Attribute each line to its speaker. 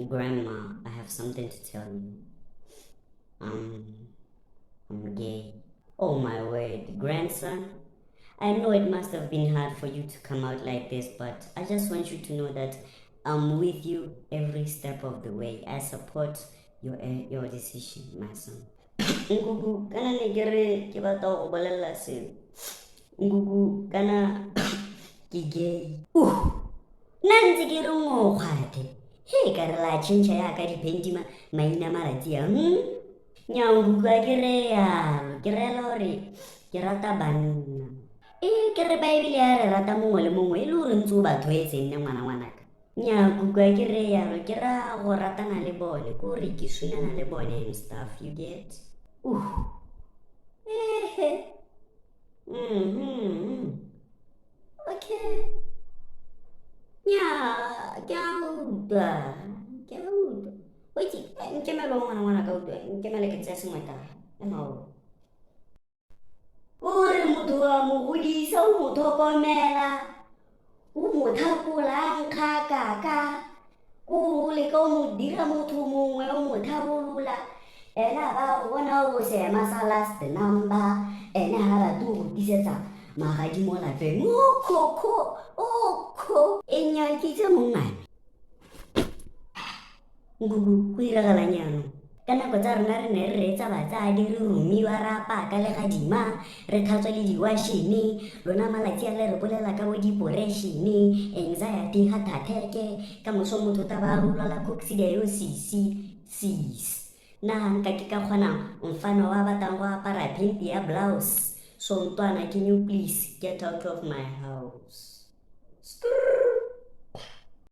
Speaker 1: Grandma, I have something to tell you. I'm gay. Oh my word, grandson. I know it must have been hard for you to come out like this, but I just want you to know that I'm with you every step of the way. I support your decision, my son. Nkuku, kana ne ke re ke batla go bolelela sengwe. Nkuku, kana ke gay. Nna ntse ke re ngokgwathe. He ka re la change yaka diphenti maina malatsi a. Nnyaa nkuku a ke reye yalo, ke reela gore ke rata banna. Ee ke re Baebele ya re rata mongwe le mongwe e le gore ntse o ba tlwaetse nne ngwana ngwanaka. Nnyaa kuku a ke reye yalo, ke raya go ratana le bone, ke gore ke sunana le bone and stuff, you get? Ehe. Okay. Nnyaa, ke a utlwa, ke a utlwa. O itse, nkemele ngwana ngwana ka utlwa, nkemele ke tseye sengwe tala. Ema o. O re motho wa mo godisa, o mo tlhokomela, o mo thapola nkga kaka, o leka o mo dira motho mongwe, o mo tlhabolola. Ena ba go bona o seema sa last number, ene ha rate go tisetsa magadi mo lapeng. O khokho, o kho. E nnyaa ke itse mongame. Nkuku, go iragalang jaanong? Ka nako tsa rona re ne re reetsa batsadi, re romiwa, re apaya ka legadima, re tlhatswa le diwashene. Lona malatsi a le re bolela ka bo depression, anxiety, heart attack, ka moso motho ta ba lwala coccidiosis. Sis. Nna ga nka ke ka kgona mfana wa batlang go apara phenti ya blouse. So ntwana, can you please get out of my house?